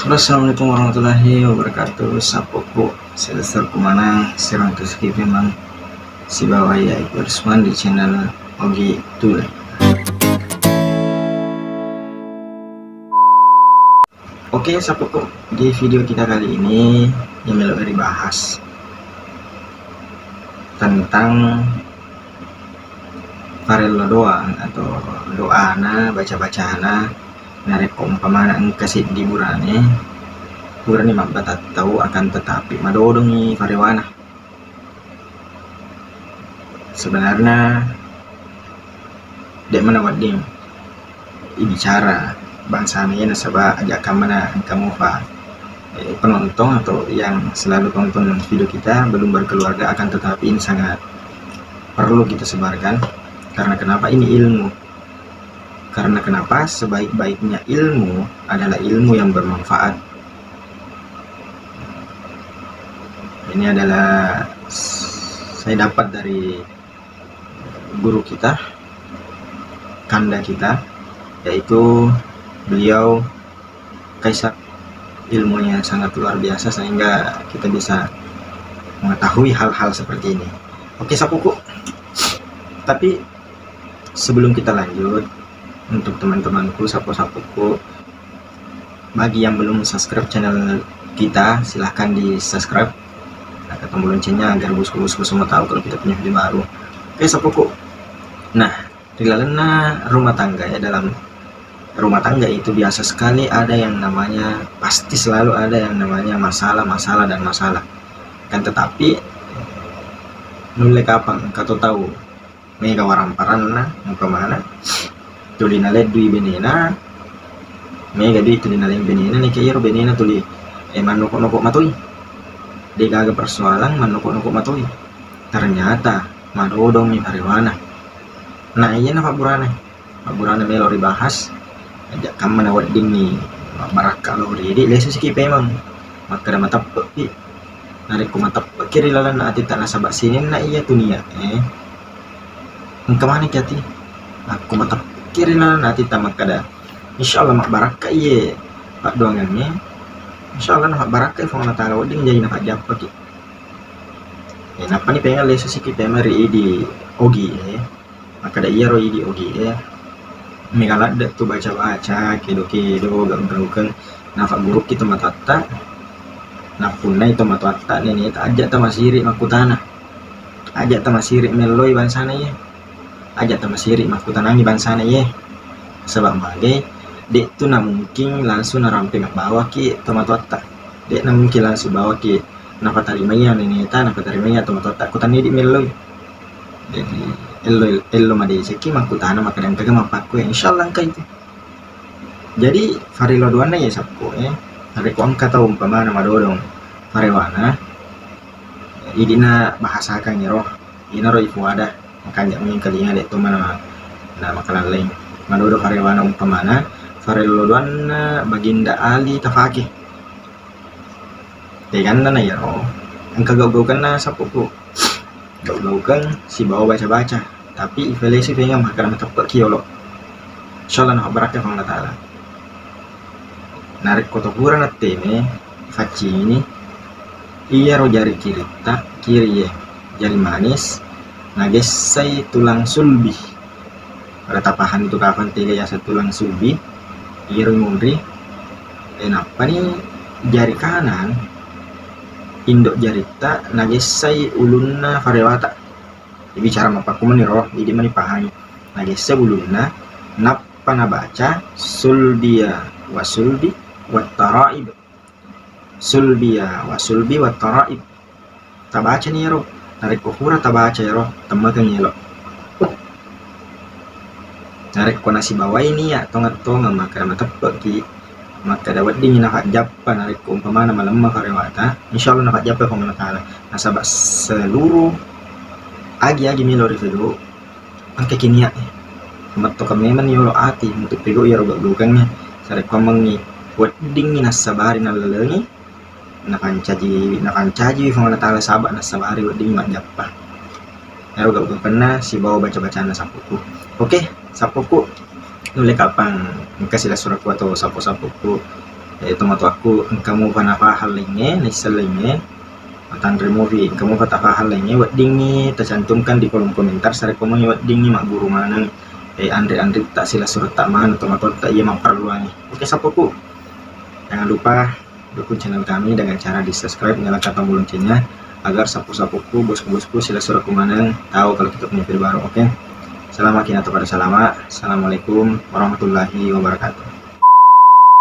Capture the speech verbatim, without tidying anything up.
Assalamualaikum warahmatullahi wabarakatuh. Sappoku, Sylvester Kumanang, sirang tusuki memang sibawa iya Iqbal Rusman di channel Ogi Tool. Oke, sappoku, di video kita kali ini yang melo dibahas tentang farello doang atau doana, baca-bacana, narekko umpamana engka seddi burane, purani mabbatattau, akan tetapi madodongi farewana. Sebenarnya de' mana wedding ibicara bangsana iya, nasaba aja' kammana engka mufa, eh, penonton atau yang selalu tonton video kita belum berkeluarga, akan tetapi ini sangat perlu kita sebarkan. Karena kenapa? Ini ilmu. Karena kenapa? Sebaik-baiknya ilmu adalah ilmu yang bermanfaat. Ini adalah saya dapat dari guru kita, kanda kita, yaitu beliau Kaisar, ilmunya sangat luar biasa sehingga kita bisa mengetahui hal-hal seperti ini. Oke, sappoku. Tapi sebelum kita lanjut, untuk teman-temanku, sappo-sappoku, bagi yang belum subscribe channel kita, silahkan di subscribe, tekan tombol loncengnya agar bosku-bosku semua tahu kalau kita punya video baru. Oke, sappoku. Nah, ri lalenna rumah tangga ya, dalam rumah tangga itu biasa sekali ada yang namanya, pasti selalu ada yang namanya masalah, masalah, dan masalah. Kan tetapi, nulle kapang engka to tau mega waramparanna, umpamana tuli naleddui benena, mega dui tuli naleng benena, neke iyaro benena tuli, eh, mannoko-noko matoi. De' gaga persoalan, mannoko-noko matoi. Ternyata madodongi farewana. Nah, iya na fabburana. Fabburana melo ribahas. Aja' kammana weddingngi mabbarakka lao ri idi, lesu siki pemeng. Makkeda mateppe'ki. Narekko mateppe'ki ri lalenna atitta, nasaba sininna iya tu niat, eh, engka maneki ati. Akko mateppe'ki ri lalenna atitta makkeda, insyaallah mabbarakka iye paddoangengnge. Insyaallah na fabbarakkai Puang Allah Taala, wedding jaji na fajjappaki. Eh, nappani pemeng lesu siki pemeng ri idi Ogi, eh. Makkeda iyaro idi Ogi e, mega ladde' tu baca-baca, kedo-kedo, gaukeng-gaukeng. Nafaggurukki tomatoatta, nappunnai tomatoatta neneta, aja' tamasiri makkutana. Aja' tamasiri melloi bangsana iye. Aja' tamasiri makkutanangi bangsana iye. Saba' magai, de' tu namungking langsung narampe mabbawaki tomatoatta. De' namungking langsung bawaki napatarimaiya neneta, napatarimaiya tomatoatta, ko tania idi melloi. Jadi, ello, ello madecekki makkutana makkeda engkaga mappakkue, insyaallah engka itu. Jadi, farello doanna iye sappo e, narekko engka tau umpamana madodong farewana, idina bahasakan iro, inaro ifuada, makanja' mengkalinga de' to mana na makalalleng. Madodong farewana umpamana, farello doanna Baginda Ali tafake. Teganna na iyaro engka gau-gaukenna sappoku. Gau-gaukeng sibawa baca-baca. Tapi ifalesi fengeng makkeda mateppe'ki yolo. Insyaallah nafabbarakka Puang Allah Taala. Narekko to pura natteme, faccini, iyaro jari kiritta, kiri ye, jari manis, nagessai tulang sulbi. Pada tapahang tu kafang tega yaseng tulang sulbi, iyaro munri, e, nappani jari kanan, indo' jaritta nagessai ulunna farewata. Ibicara mappakkumani ro, idi mani pahangi. Nagessai ulunna, nappa nabaca sulbiya wa sulbi wa taraib. Sulbiya wa sulbi wa taraib. Tabacani iyaro. Narekko pura tabaca iyaro, temmekeng elo. Narekko nasibawai niat tongeng-tongeng makkeda mateppe'ki, makkeda weddingngi nafajjappa, narekko umpamana malemma farewata, insyaallah nafajjappa Puang Allah Taala. Nasaba seluruh agi-agi melo rifedo, engkaki niat e. Mettokeng memang yolo ati untuk pego iyaro gau-gaukengnge. Sarekkuammengngi weddingngi nassabari nallalengi, napancaji, napancaji Puang Allah Taala saba nassabari weddingngi majjappa. Ero gau-gaukenna sibawa baca-bacanna sappoku. Oke, sappoku. Nulle kapang engka silessurekku atau sappo-sappoku. Eh, tomatoakku, engka mupa nafahang laingnge, naisseng laingnge, matanre mufi, engka mupa tafahang laingnge, weddingngi tacantumkan di kolom komentar, sarekko mui weddingngi magguru maneng, eh, anre-anretta, silessuretta maneng tomatoatta iya mapparelluangngi. Oke, sappoku. Jangan lupa dukung channel kami dengan cara di subscribe, nyalakan tombol loncengnya, agar sappo-sappoku, bosku-bosku, silessurekku maneng tahu kalau kita punya video baru. Oke. Selama kita pada salama. Assalamualaikum warahmatullahi wabarakatuh.